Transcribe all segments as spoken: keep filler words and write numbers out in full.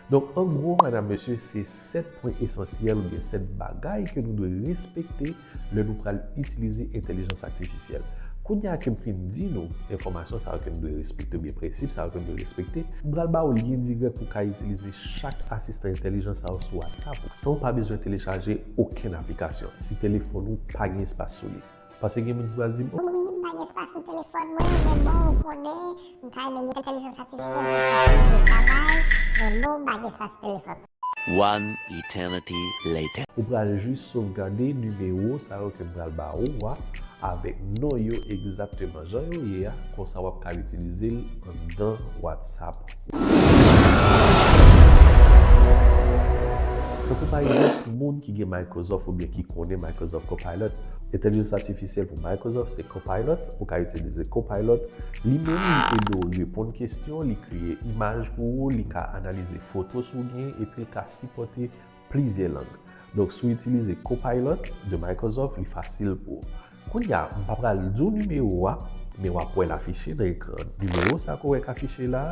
Donk, an gwo, madam, mesye, se sèt pwen esansyèl oubyen sèt bagay ke nou dwe respekte lè nou pral itilize entèlijans atifisyèl. Kounye a ke m fin di nou enfòmasyon sa yo ke nou dwe respekte oubyen prensip sa yo ke nou dwe respekte, m pral ba w lyen dirèk pou w ka itilize chak asistan entèlijan sa yo sou WhatsApp ou, san w pa bezwen telechaje okenn aplikasyon si telefòn ou pa gen espas sou li. Paske gen moun ki pral di m, "Wi, m pa gen espas sou telefòn mwen, men bon, ou konnen, m ta renmen gen entèlijans atifisyèl pou m kontinye travay, men bon, m pa gen espas sou telefòn mwen." One eternity later. Ou pral jis sovgade nimewo sa yo ke m pral ba ou a avèk non yo egzakteman jan yo ye a, konsa w ap ka itilize l anndan WhatsApp. Tankou pa egzanp, moun ki gen Microsoft oubyen ki konnen Microsoft Copilot, entèlijans atifisyèl pou Microsoft se Copilot, ou ka itilize Copilot. Li menm, li ede w reponn kesyon, li kreye imaj pou ou, li ka analize foto si w gen, epi l ka sipòte plizyè lang. Donk, si w itilize Copilot de Microsoft, li fasil pou ou. Kounye a, m pa pral di w nimewo a, men w ap wè l afiche nan ekran. Nimewo sa ke w wè k afiche la,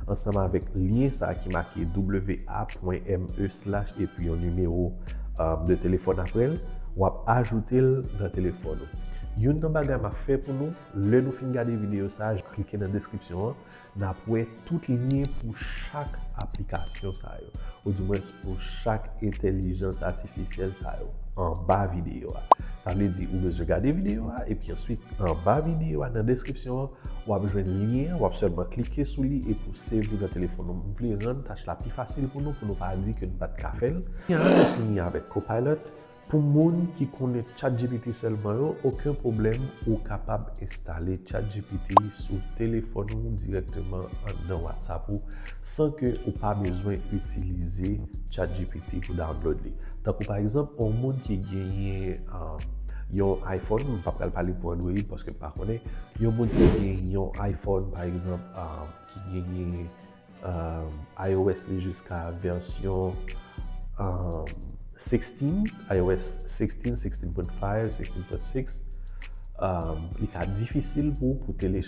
ansanm avèk lyen sa ki make w a pwen me slash epi yon nimewo, um, de telefòn apre l, w ap ajoute l nan telefòn ou. Youn nan bagay m ap fè pou nou, lè nou fin gade videyo sa a, klike nan deskripsyon an, n ap wè tout lyen pou chak aplikasyon sa yo, oudimwens pou chak entèlijans atifisyèl sa yo, anba videyo a. Sa vle di, ou bezwen gade videyo a, epi answit, anba videyo a, nan deskripsyon an, w ap jwenn lyen an, w ap sèlman klike sou li epi w save li nan telefòn ou. M vle rann tach la pi fasil pou nou, pou nou pa di ke n pa t ka fè l. Kounye a, nou fini avèk Copilot. Pou moun ki konnen ChatGPT sèlman yo, okenn pwoblèm, ou kapab enstale ChatGPT sou telefòn ou dirèkteman anndan WhatsApp ou, san ke ou pa bezwen itilize ChatGPT pou download li. Tankou pa egzanp, yon moun ki genyen, um, yon iPhone, m pa pral pale pou Android paske m pa konnen, yon moun ki genyen yon iPhone, pa egzanp, um, ki genyen um, iOS li jiska vèsyon, um, sixteen, iOS sixteen, sixteen point five, sixteen point six, um, li ka difisil pou, pou tele-,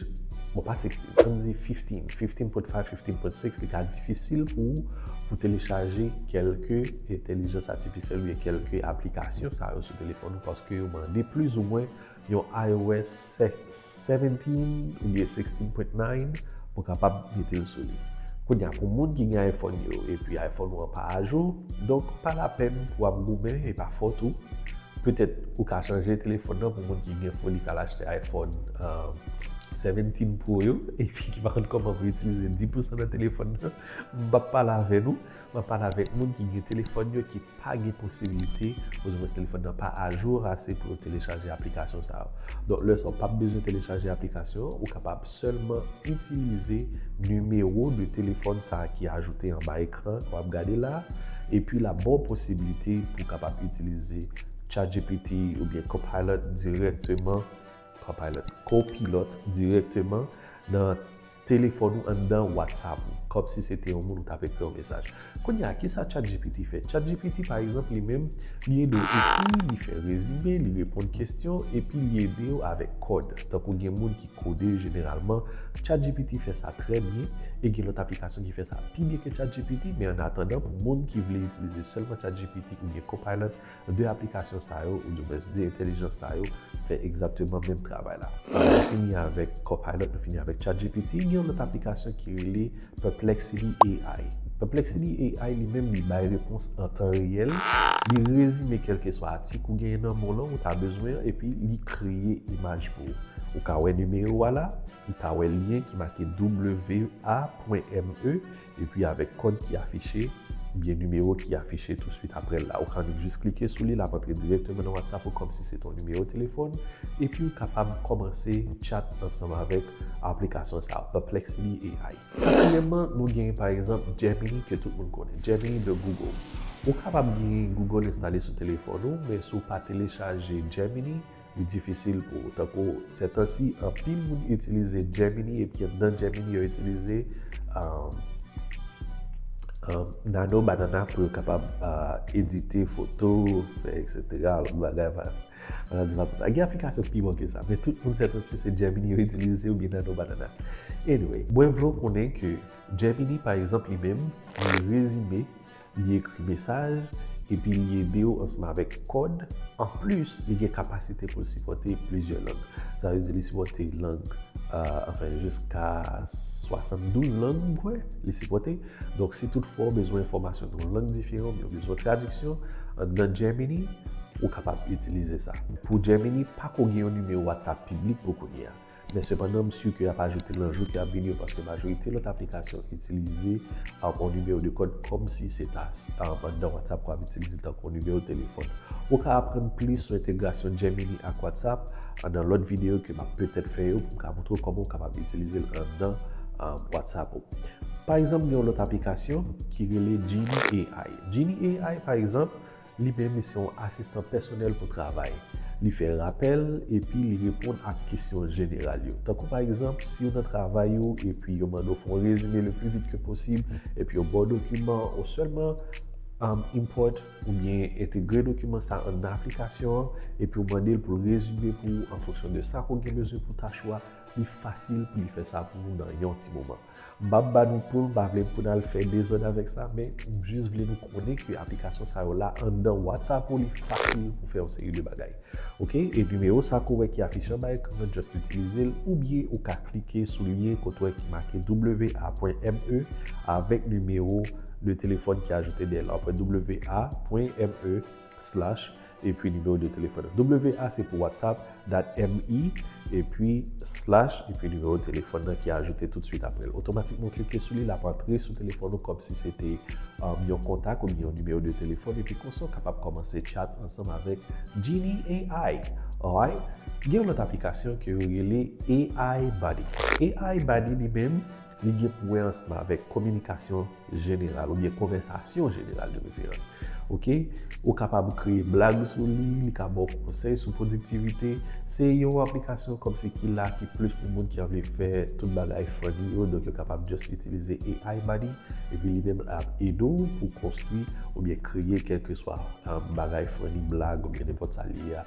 bon, pa sixteen, ann di fifteen, fifteen point five, fifteen point six, li ka difisil pou, pou telechaje kèlke entèlijans atifisyèl oubyen kèlke aplikasyon sa yo sou telefòn ou, paske yo mande plizoumwen yon iOS se-, seventeen oubyen sixteen point nine pou kapab mete l sou li. Kounye a, pou moun ki gen iPhone yo, epi iPhone ou an pa ajou, donk pa lapèn pou w ap goumen, e pa fòt ou. Petèt ou ka chanje telefòn nan pou moun ki gen foli k al achte iPhone, um, seventeen Pro yo, epi ki pa konn kòman pou itilize dis pousan nan telefòn nan. M p ap pale avè nou, m ap pale avèk moun ki gen telefòn yo ki pa gen posibilite, oudimwens telefòn nan pa ajou ase pou yo telechaje aplikasyon sa yo. Donk, lè sa w p ap bezwen telechaje aplikasyon, ou kapab sèlman itilize nimewo de telefòn sa a ki ajoute anba ekran ke w ap gade la, epi l ap ba w posiblite pou w kapab itilize ChatGPT oubyen Copilot dirèkteman, Copilot, Copilot dirèkteman nan telefòn ou anndan WhatsApp ou, kòmsi se te yon moun ou t ap ekri yon mesaj. Kounye a, kisa ChatGPT fè? ChatGPT, pa egzanp, li menm, li ede w ekri, li fè rezime, li reponn kesyon, epi li ede w avèk kòd. Tankou gen moun ki kode jeneralman, ChatGPT fè sa trè byen, e gen lòt aplikasyon ki fè sa pi byen ke ChatGPT, men annatandan, pou moun ki vle itilize sèlman ChatGPT oubyen Copilot, de aplikasyon sa yo, oudimwens de entèlijans sa yo, fè egzakteman menm travay la. Nou fini avèk Copilot, nou fini avèk ChatGPT, gen yon lòt aplikasyon ki rele Perplexity A I. Perplexity A I li menm, li bay repons an tan reyèl, li rezime kèlkeswa atik ou genyen nan men w lan, ou ta bezwen an, epi li kreye imaj pou ou. Ou ka wè nimewo a la, ou ka wè lyen ki make W A pwen M E, epi avèk kòd ki afiche, oubyen nimewo ki afiche touswit apre l la. Ou ka annik jis klike sou li, l ap antre dirèkteman nan WhatsApp ou kòmsi se te yon nimewo telefòn, epi ou kapab kòmanse chat ansanm avèk aplikasyon sa a, Perplexity A I. Katriyèmman, nou gen, pa egzanp, Gemini ke tout moun konnen, Gemini de Google. Ou kapab gen Google enstale sou telefòn ou, men si w pa telechaje Gemini, li difisil pou ou. Tankou, sètansi, anpil moun itilize Gemini, epi anndan Gemini, yo itilize, um, um, Nano Banana pou yo kapab, uh, edite foto, fè, et cetera, lòt bagay, pa, Ann di pa tout. Gen aplikasyon ki pi bon ke sa, men tout moun sèten se, se Gemini yo itilize oubyen Nano Banana. Anyway, mwen vle w konnen ke Gemini, pa egzanp, li menm, li rezime, li ekri mesaj, epi li ede w ansanm avèk kòd. Anplis, li gen kapasite pou l sipòte plizyè lang. Sa vle di li sipòte lang, euh, anfen, jiska swasanndouz lang, m kwè, li sipòte. Donk, si toutfwa w bezwen enfòmasyon nan yon lang diferan, oubyen w bezwen tradiksyon, anndan Gemini, ou kapab itilize sa. Pou Gemini, pako gen yon nimewo WhatsApp piblik pou kounye a. Men sepandan, m si ke y ap ajoute l nan jou ki ap vini yo, paske majorite lòt aplikasyon itilize, um, yon nimewo de kòd kòmsi se ta, um, anndan WhatsApp ke w ap itilize l tankou yon nimewo telefòn. Ou ka aprann plis sou entegrasyon Gemini ak WhatsApp, uh, nan lòt videyo ke m ap petèt fè yo pou m ka montre w kòman w kapab itilize l anndan, um, WhatsApp ou. Pa egzanp, gen yon lòt aplikasyon ki rele Genie A I. Genie A I, pa egzanp, li menm, li se yon asistan pèsonèl pou travay. Li fè rapèl epi li reponn ak kesyon jeneral yo. Tankou pa egzanp, si w nan travay ou epi yo mande w fè yon rezime le pli vit ke posib, epi yo ba w dokiman, ou sèlman, um, import oubyen entegre dokiman sa anndan aplikasyon an, epi w mande l pou l rezime pou ou an fonksyon de sa ke w gen bezwen pou tach ou a, li fasil pou li fè sa pou ou nan yon ti moman. M p ap ba nou kou, m pa vle pou n al fè dezòd avèk sa, men m jis vle nou konnen ke aplikasyon sa yo la anndan WhatsApp ou, li fasil pou fè yon seri de bagay. Oke? E nimewo sa ke w wè ki afiche anba ekran an, just itilize l, oubyen ou ka klike sou lyen kote w wè ki make W A pwen M E avèk nimewo de telefòn ki ajoute dèyè l la. W A pwen M E slash epi nimewo de telefòn nan. W A se pou WhatsApp, dot M E, epi slash, epi nimewo telefòn nan ki ajoute toutswit apre l. Otomatikman, w klike sou li, l ap antre sou telefòn ou kòmsi se te, um, yon kontak oubyen yon nimewo de telefòn, epi konsa w kapab kòmanse chat ansanm avèk Genie A I. Alright? Gen yon lòt aplikasyon ke yo rele A I Buddy. A I Buddy li menm, li gen pou wè ansanm avèk kominikasyon jeneral oubyen konvèsasyon jeneral de preferans. Oke? Ou kapab kreye blag sou li, li ka ba w konsèy sou pwodiktivite. Se yon aplikasyon kòmsi ki la ki plis pou moun ki vle fè tout bagay funny yo, donk yo kapab just itilize A I Buddy, epi li menm l ap ede w pou konstwi oubyen kreye kèlkeswa, um, bagay funny, blag oubyen nenpòt sa li ye a.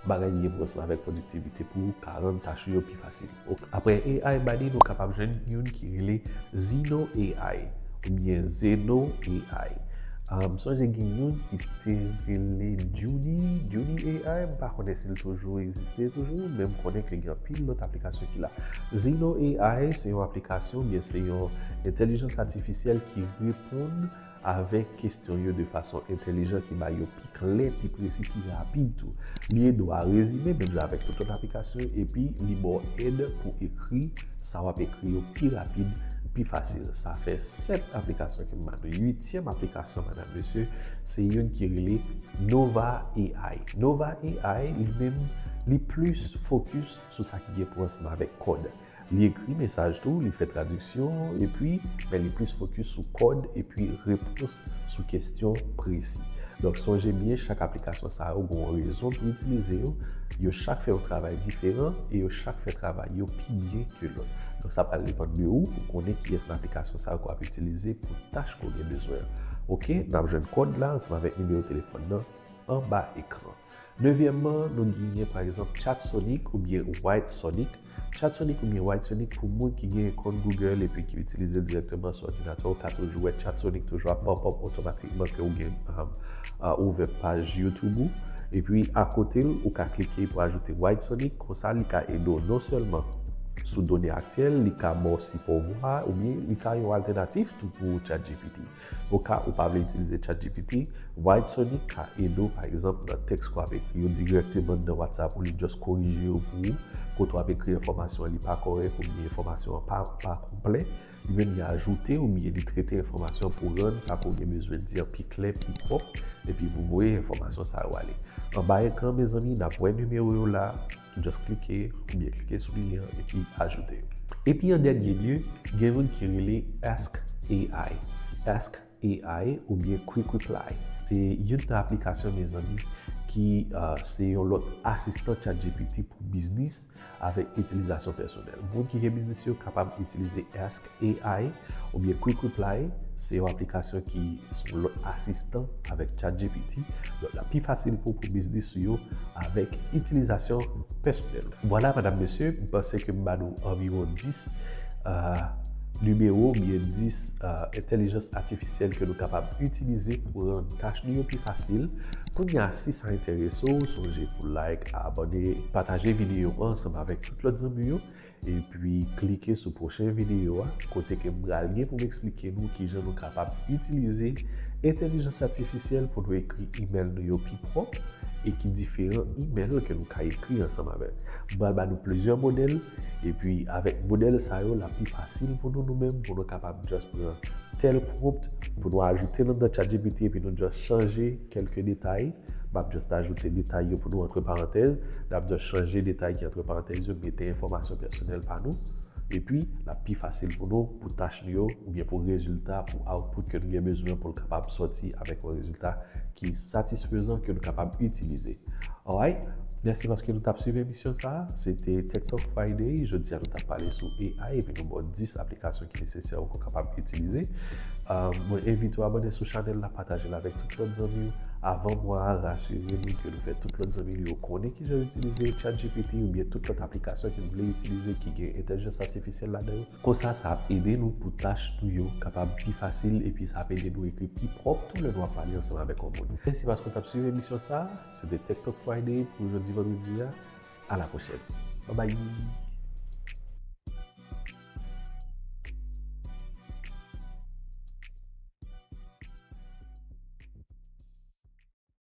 Bagay ki gen pou wè ansanm avèk pwodiktivite pou ou ka rann tach ou yo pi fasil. Ok. Apre A I Buddy, nou kapab jwenn youn ki rele Zeno A I oubyen Zeno A I. Ah, m sonje gen youn ki te rele Junie, Junie A I, m pa konnen si l toujou egziste toujou, men m konnen ke gen anpil lòt aplikasyon ki la. Zeno A I se yon aplikasyon, oubyen se yon entèlijans atifisyèl ki reponn avèk kesyon yo de fason entèlijan, ki ba yo pi klè, pi presi, pi rapid tou. Li ede w a rezime, menm jan avèk tout lòt aplikasyon yo, epi li ba w èd pou ekri sa w ap ekri yo pi rapid, pi fasil. Sa fè sèt aplikasyon ke m ba nou. Uityèm aplikasyon, madam, mesye, se youn ki rele Nova A I. Nova A I, li menm, li plis fokis sou sa ki gen pou wè ansanm avèk kòd. Li ekri mesaj tou, li fè tradiksyon, epi, men li plis fokis sou kòd epi repons sou kesyon presi. Donk, sonje byen, chak aplikasyon sa yo gen yon rezon pou itilize yo. Yo chak fè yon travay diferan e yo chak fè travay yo pi byen ke lòt. Donk, sa pral depann de ou pou konnen kiyès nan aplikasyon sa yo ke w ap itilize pou tach ke w gen bezwen an. Oke, n ap jwenn kòd la ansanm avèk nimewo telefòn nan anba ekran. Nevyèmman, nou genyen, pa egzanp, Chatsonic oubyen Whitesonic. Chatsonic oubyen Whitesonic, pou moun ki gen kont Google epi ki itilize l dirèkteman sou òdinatè, ou ka toujou wè Chatsonic toujou ap pop up otomatikman ke ou gen, um, uh, ouvè paj YouTube ou. Epi, akote l, ou ka klike pou ajoute Whitesonic. Konsa, li ka ede w non sèlman sou done aktyèl, li ka ba w sipò vwa, oubyen li ka yon altènatif tou pou ChatGPT. Oka ou pa vle itilize ChatGPT, Whitesonic ka ede w, pa egzanp, nan tèks ke w ap ekri yo dirèkteman nan WhatsApp ou, li just korije yo pou ou. Kote w ap ekri enfòmasyon an, li pa kòrèk oubyen enfòmasyon an pa, pa konplè, li menm li ajoute oubyen li trete enfòmasyon pou rann sa ke w gen bezwen di an pi klè, pi pwòp, epi pou voye enfòmasyon sa yo ale. Anba ekran, mezanmi, n ap wè nimewo yo la, just klike oubyen klike sou lyen an epi ajoute. Epi an dènye lye, gen youn ki rele Ask A I. Ask A I oubyen Quick Reply. Se youn nan aplikasyon, mezanmi, ki uh, se yon lòt asistan ChatGPT pou biznis avèk itilizasyon pèsonèl. Moun ki gen biznis yo kapab itilize Ask A I oubyen Quick Reply, se yon aplikasyon ki se yon lòt asistan avèk ChatGPT. Donk, l ap pi fasil pou pou biznis ou yo avèk itilizasyon pèsonèl. Vwala, medam, mesye, m panse ke m ba nou anviwon dis uh, nimewo oubyen dis uh, entèlijans atifisyèl ke nou kapab itilize pou rann tach nou yo pi fasil. Kounye a, si sa enterese w, sonje pou like, abòne, pataje videyo a ansanm avèk tout lòt zanmi yo, epi klike sou pwochen videyo a, kote ke m pral gen pou m eksplike nou kijan nou kapab itilize entèlijans atifisyèl pou nou ekri imèl nou yo pi pwòp e ki diferan imèl ke nou ka ekri ansanm avè l. M pral ba nou plizyè modèl, epi avèk modèl sa yo, l ap pi fasil pou nou, nou menm, pou nou kapab just pran tèl prompt, pou nou ajoute l anndan ChatGPT, epi nou just chanje kèlke detay. M ap just ajoute detay yo pou nou antre parantèz, n ap just chanje detay ki antre parantèz yo, mete enfòmasyon pèsonèl pa nou, epi l ap pi fasil pou nou, pou tach nou yo, oubyen pou rezilta, pou output ke nou gen bezwen pou l kapab sòti avèk yon rezilta ki satisfezan, ke nou kapab itilize. Alright? Mèsi paske nou t ap swiv emisyon sa a. Se te Tech Talk Friday. Jodi a, nou t ap pale sou A I, epi nou ba w dis aplikasyon ki nesesè ou kapab itilize. Uh, mwen envite w abòne sou chanèl la, pataje l avèk tout lòt zanmi w. Avan mwa a, rasire nou ke nou fè tout lòt zanmi nou yo konnen kijan itilize ChatGPT oubyen tout lòt aplikasyon ke nou vle itilize ki gen entèlijans atifisyèl ladan yo. Konsa, sa ap ede nou pou tach nou yo kapab pi fasil, epi sa ap ede nou ekri pi pwòp tou lè nou ap pale ansanm avèk yon moun. Mèsi paske w t ap swiv emisyon sa a. Se te Tech Talk Friday pou jodi vandredi a. À la prochaine. Bye bye.